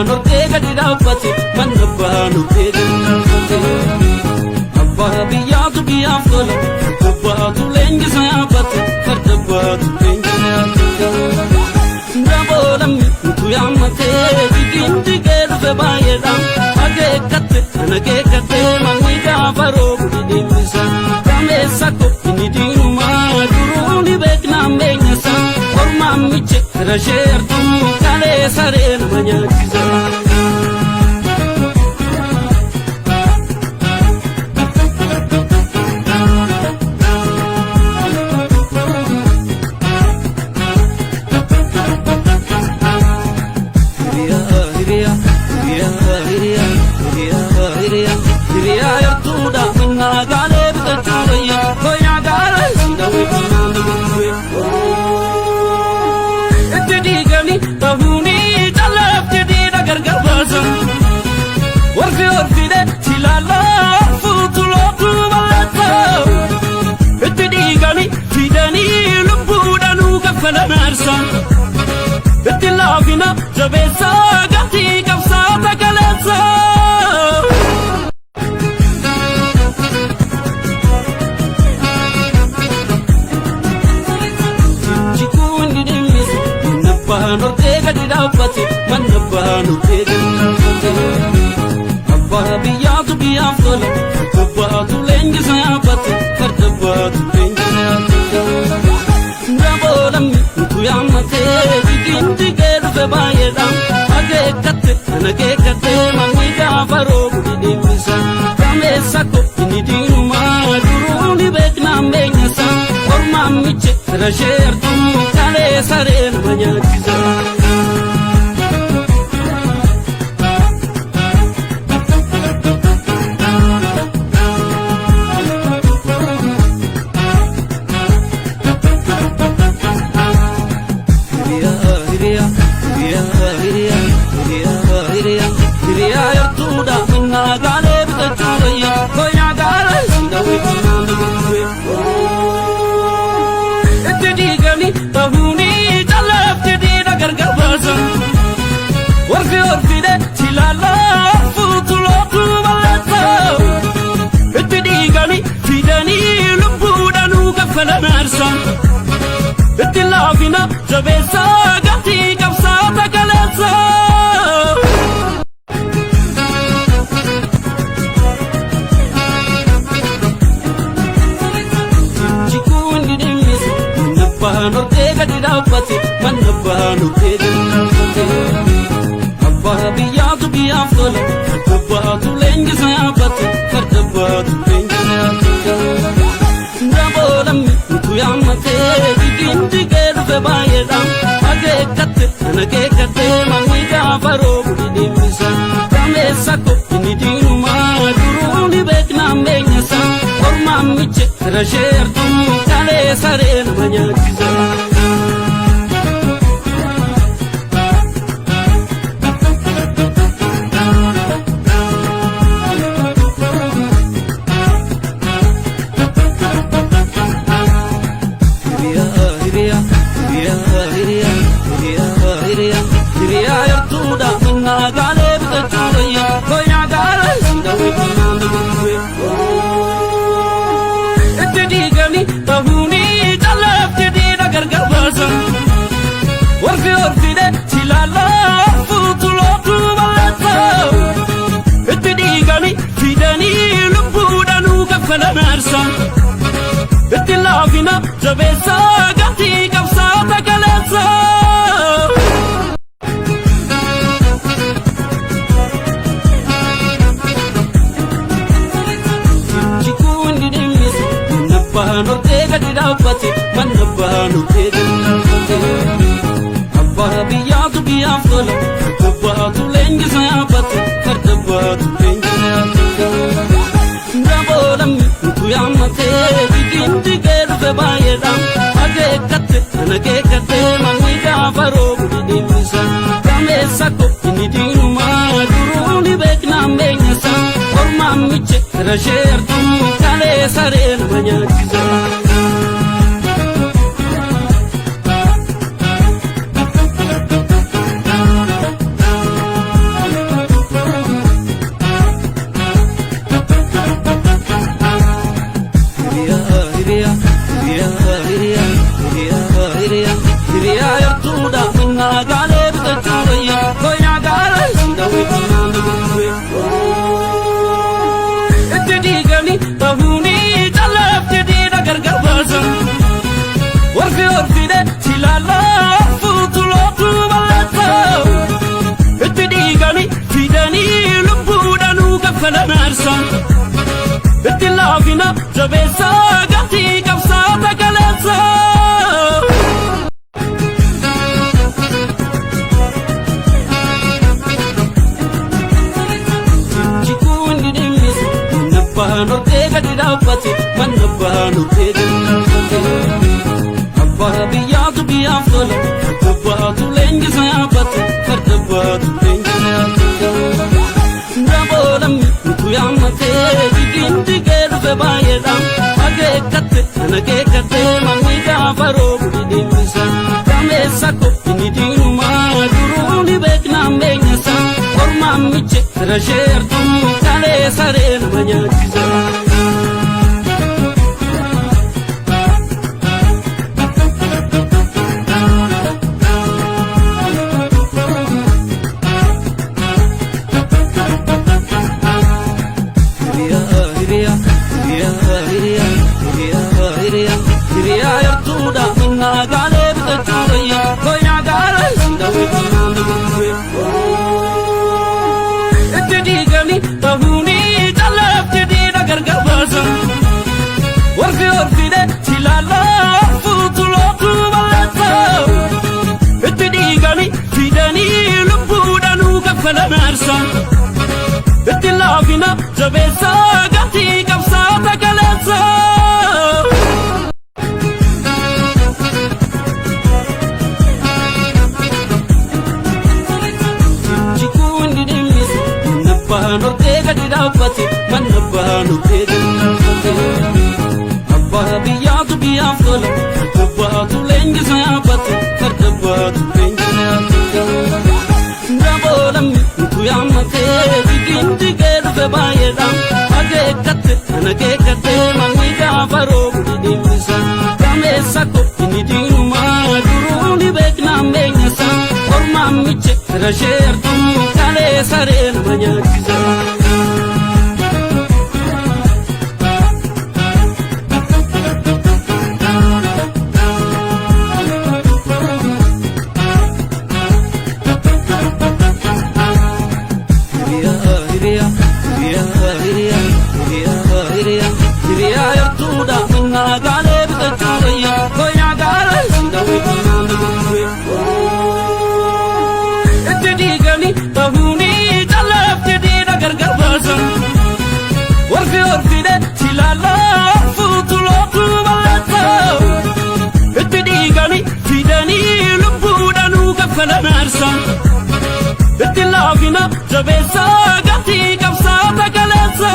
abbaan hortee gadi dhaabbate, manna abbaan hortee gadi dhaabbate. Abbaa biyyaatu biyyaaf tola, farda abbaatu leenjisa yaabbate, farda abbaatu leenjisa yaabbate. Daboolamni utuu yaammatee jigiin jigee dhufe baay'eedha. Akeekkatte kan akeekkatte manni gaafa roobu dhidhiibbisa. Gameessa kophini diinumaa duruu ni beeknaan beenyasa. Ormaan miche fira ishee artuu kalee saree nama nyaachisa. Hiriyaa hiriyaa hiriyaa hiriyaa hiriyaa hiriyaa hiriyaa yartuudha minnaa gaalee bitachuu wayya koyaa gaara si dhawee diinaan dubbee. Itti diiganii ta'uuni calaaf jedhiidha gargar baasa. Warfi warfidhe silaalaa fuutu lootu balleessa. Itti dhiiganii fidanii lubbuudhaanuu kaffalan aarsa. Itti laafina jabeessa gatii qabsaa takaleessa. Jikuun ni dhimmise manna abbaan hortee gadi dhaabbate, manna abbaan hortee gadi dhaabbate. Abbaa biyyaatu biyyaaf tola, farda abbaatu leenjisa yaabbate, farda abbaatu leenjisa yaabbate. Daboolamni utuu yaammatee jigiin jigee dhufe baay'eedha. Akeekkatte kan akeekkatte manni gaafa roobu dhidhiibbisa. Gameessa kophini diinumaa duruu ni beeknaan beenyasa. Ormaan miche fira ishee artuu kalee saree nama nyaachisa. Hiriyaa hiriyaa hiriyaa hiriyaa hiriyaa hiriyaa hiriyaa yartuudha minnaa gaalee bitachuu wayya koyaa gaara si dhawee diinaan dubbee. Itti diiganii ta'uuni calaaf jedhiidha gargar baasa. Warfi warfidhe silaalaa fuutu lootu balleessa. Itti dhiiganii fidanii lubbuudhaanuu kaffalan aarsa. Itti laafina jabeessa gatii qabsaa takaleessa. Jikuun ni dhimmise manna abbaan hortee gadi dhaabbate, manna abbaan hortee gadi dhaabbate. Abbaa biyyaatu biyyaaf tola, farda abbaatu leenjisa yaabbate, farda abbaatu leenjisa yaabbate. Daboolamni utuu yaammatee jigiin jigee dhufe baay'eedha. Akeekkatte kan akeekkatte manni gaafa roobu dhidhiibbisa. Gameessa kophini diinumaa duruu ni beeknaan beenyasa. Ormaan miche fira ishee artuu kalee saree nama nyaachisa. Hiriyaa hiriyaa hiriyaa hiriyaa hiriyaa hiriyaa hiriyaa yartuudha minnaa gaalee bitachuu wayya koyaa gaara si dhawee diinaan dubbee. Itti diiganii ta'uuni calaaf jedhiidha gargar baasa. Warfi warfidhe silaalaa fuutu lootu balleessa. Itti dhiiganii fidanii lubbuudhaanuu kaffalan aarsa. Itti laafina jabeessa gatii qabsaa takaleessa. Jikuun ni dhimmise manna abbaan hortee gadi dhaabbate, manna abbaan hortee gadi dhaabbate. Abbaa biyyaatu biyyaaf tola, farda abbaatu leenjisa yaabbate, farda abbaatu leenjisa yaabbate. Daboolamni utuu yaammatee jigiin jigee dhufe baay'eedha. Akeekkatte kan akeekkatte manni gaafa roobu dhidhiibbisa. Gameessa kophini diinumaa duruu ni beeknaan beenyasa. Ormaan miche fira ishee artuu kalee saree nama nyaachisa. daawwee. Itti diiganii ta'uuni calaaf jedhee gargar baasan. Warfi warfidee silaalaa fuutu balleessa. Itti dhiiganii fidanii lubbuudhaanuu kaffalan aarsa. Itti laafina jabeessa gatii qabsaa takaleessa. Jikuun dhimmisu manna bahaan hortee gadi dhaabbate manna bahaan hortee gadi dhaabbate. Abbaa biyyaatu biyyaaf tola farda baatu leenjisa yaabbate farda baatu leenjisa yaabbate. Daboolamni utuu yaammatee jigiin jigee dhufe baay'eedha. Akeekkatte kan akeekkatte manni gaafa roobu dhidhimmisa. Gameessa kophini diinumaa duruu ni beeknaan beenyasa. Ormaan miche fira sheertuu kalee saree nama nyaachisa. Hiriyaa hiriyaa hiriyaa hiriyaa hiriyaa hiriyaa hiriyaa yartuudha minnaa gaalee bitachuu wayya koynaa gaara si daawwee daawwee. Itti diiganii ta'uuni calaaf jedhee gargar baasan. Warfi warfidee silaalaa fuutu lootu balleessa. Itti dhiiganii fidanii lubbuudhaanuu kaffalan aarsa. Itti laafina jabeessa gatii qabsaa takaleessa. Jikuun dhimmisu manna bahaan hortee gadi dhaabbate manna bahaan hortee gadi dhaabbate. Abbaa biyyaatu biyyaaf tola farda baatu leenjisa yaabbate farda baatu leenjisa yaabbate. Daboolamni utuu yaammatee jigiin jigee dhufe baay'eedha. Akeekkatte kan akeekkatte manni gaafa roobu dhidhimmisa. Gameessa kophini diinumaa duruu ni beeknaan beenyasa. Ormaan miche fira sheertuu kalee saree nama nyaachisa. Hiriyaa hiriyaa hiriyaa hiriyaa hiriyaa hiriyaa hiriyaa yartuudha minnaa gaalee bitachuu wayya koynaa gaara si daawwee daawwee. Itti diiganii ta'uuni calaaf jedhee gargar baasan. Warfi warfidee silaalaa fuutu lootu balleessa. Itti dhiiganii fidanii lubbuudhaanuu kaffalan aarsa. Itti laafina jabeessa gatii qabsaa takaleessa.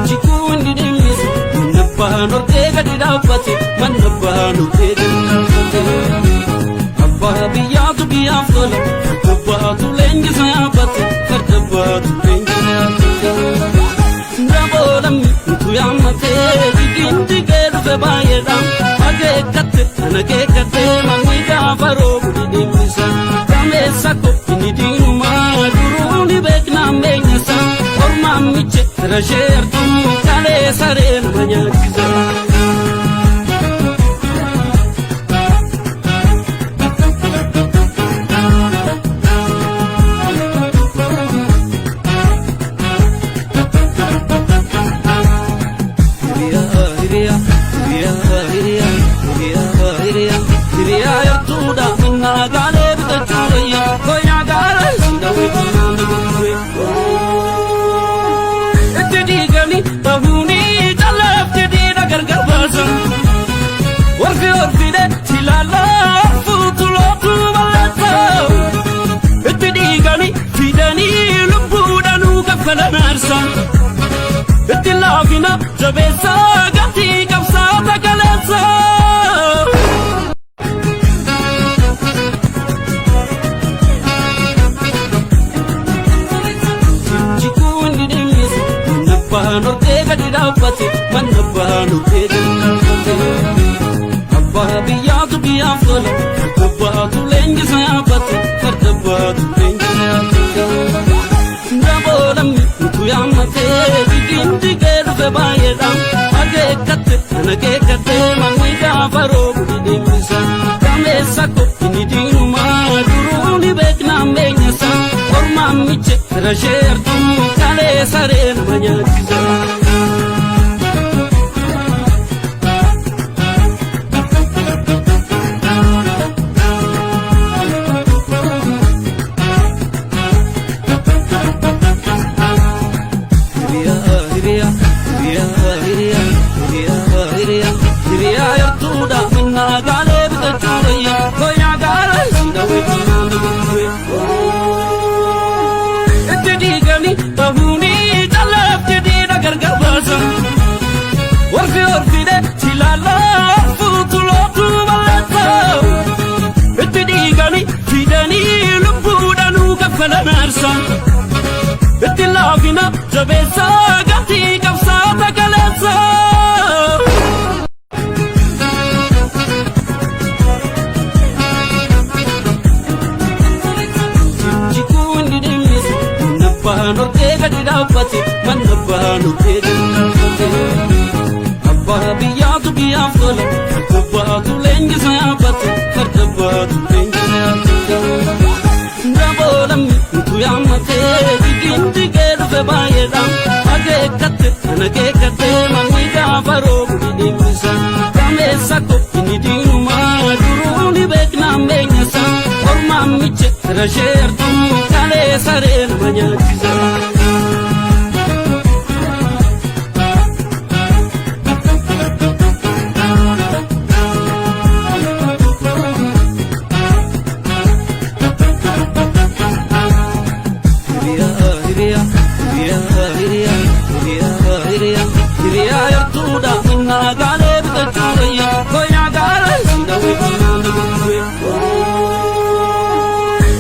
Jikuun dhimmisu manna bahaan hortee gadi dhaabbate manna bahaan hortee gadi dhaabbate. Abbaa biyyaatu biyyaaf tola farda baatu leenjisa yaabbate farda baatu leenjisa yaabbate. Daboolamni utuu yaammatee jigiin jigee dhufe baay'eedha. Akeekkatte kan akeekkatte manni gaafa roobu dhidhimmisa. Gameessa kophini diinumaa duruu ni beeknaan beenyasa. Ormaan miche fira sheertuu kalee saree nama nyaachisa. Hiriyaa hiriyaa hiriyaa hiriyaa hiriyaa hiriyaa hiriyaa yartuudha minnaa gaalee bitachuu wayya koynaa gaara si daawwee daawwee. Itti diiganii ta'uuni calaaf jedhee gargar baasan. Warfi warfidee silaalaa fuutu lootu balleessa. Itti dhiiganii fidanii lubbuudhaanuu kaffalan aarsa. Itti laafina jabeessa gatii qabsaa takaleessa. Jikuun dhimmisu manna bahaan hortee gadi dhaabbate manna bahaan hortee gadi dhaabbate. biyyaaf tola. Farda baatu leenjisa yaabbate, farda baatu leenjisa yaabbate. Daboolamni utuu yaammatee jigiin jigee dhufe baay'eedha. Akeekkatte ana keekkatte manni gaafa roobu dhidhiibbisa. Gameessa ko inni diinumaa duruu ni beeknaan beenyasa. Ormaan miche fira ishee artuu kalee saree nama nyaachisa. Hiriyaa hiriyaa hiriyaa hiriyaa hiriyaa hiriyaa hiriyaa yartuudha minnaa gaalee bitachuu wayya koyaa gaara si dhawee diinaan dubbee. Itti diiganii bahuuni calaaf jedhiidha gargar baasa. Warfi orfidhe silaalaa fuutu lootu balleessa. Itti dhiiganii fidanii lubbuudhaanuu kaffalan aarsa. Itti laafina jabeessa gatii qabsaa takaleessa. Jijjiguun dhidhimmise manna bahaan hortee gadi dhaabbate, manna bahaan hortee gadi dhaabbate. Abbaa biyyaatu biyyaaf tola, farda baatu leenjisa yaabbate, farda baatu leenjisa yaabbate. Daboolamni utuu yaammatee jigiin jigee dhufe baay'eedha. Akeekkatte ana keekkatte manni gaafa roobu dhidhiibbisa. Gameessa ko inni diinumaa duruu ni beeknaan beenyasa. Ormaan miche fira ishee artuu kalee saree nama nyaachisa. Hiriyaa hiriyaa hiriyaa hiriyaa hiriyaa hiriyaa hiriyaa yartuudha minnaa gaalee bitachuu wayya koyaa gaara si dhawee diinaan dubbee.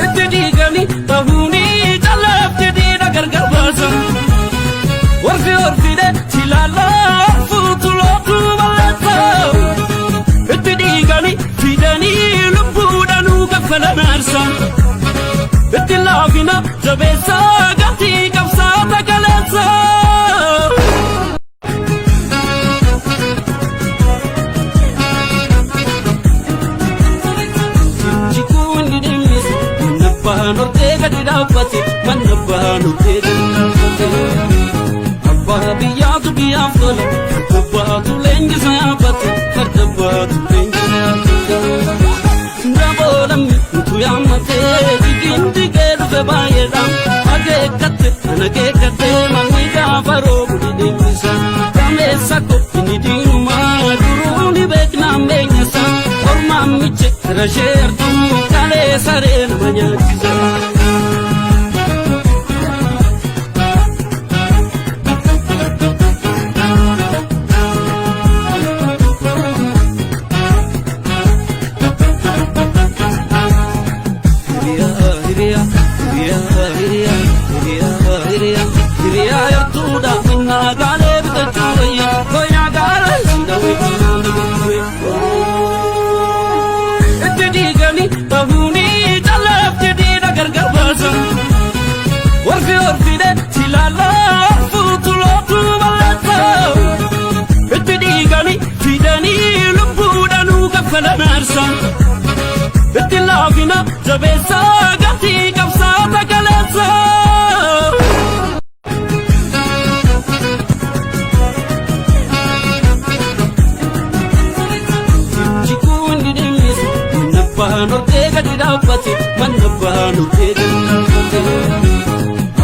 Itti diiganii bahuuni calaaf jedhiidha gargar baasa. Warfi orfidhe silaalaa fuutu lootu balleessa. Itti dhiiganii fidanii lubbuudhaanuu kaffalan aarsa. Itti laafina jabeessa gatii qabsaa takaleessa. Jijjiguun dhidhimmise manna bahaan hortee gadi dhaabbate, manna bahaan hortee gadi dhaabbate. Abbaa biyyaatu biyyaaf tola, farda baatu leenjisa yaabbate, farda baatu leenjisa yaabbate. Daboolamni utuu yaammatee jigiin jigee dhufe baay'eedha. Akeekkatte ana keekkatte manni gaafa roobu dhidhiibbisa. Gameessa ko inni diinumaa duruu ni beeknaan beenyasa. Ormaan miche fira ishee artuu kalee saree nama nyaachisa. Hiriyaa hiriyaa hiriyaa hiriyaa hiriyaa hiriyaa hiriyaa yartuudha minnaa gaalee bitachuu wayya koyaa gaara si dhawee diinaan dubbee. Itti diiganii bahuuni calaaf jedhiidha gargar baasa. Warfi orfidhe silaalaa fuutu lootu balleessa. Itti dhiiganii fidanii lubbuudhaanuu kaffalan aarsa. Itti laafina jabeessa gatii qabsaa takaleessa. Jijjiguun dhidhimmise manna bahaan hortee gadi dhaabbate, manna bahaan hortee gadi dhaabbate.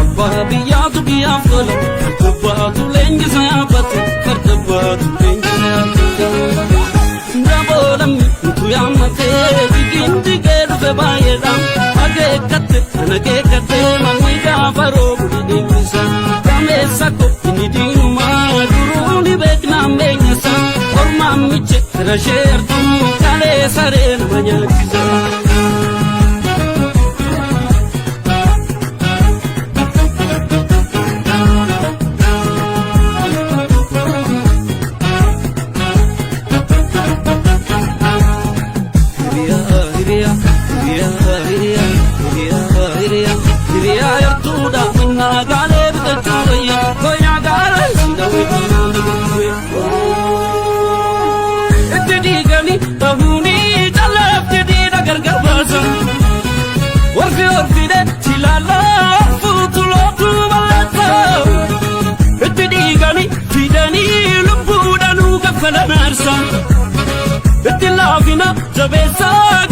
Abbaa biyyaatu biyyaaf tola, farda baatu leenjisa yaabbate, farda baatu leenjisa yaabbate. Daboolamni utuu yaammatee jigiin jigee dhufe baay'eedha. Akeekkatte ana keekkatte manni gaafa roobu dhidhiibbisa. Gameessa ko inni diinumaa duruu ni beeknaan beenyasa. Ormaan miche fira ishee artuu kalee saree nama nyaachisa. fide silaalaa fuutu lootu balleessa. Itti dhiiganii fidanii lubbuudhaanuu kaffalan aarsaa. Itti laafina jabeessaa.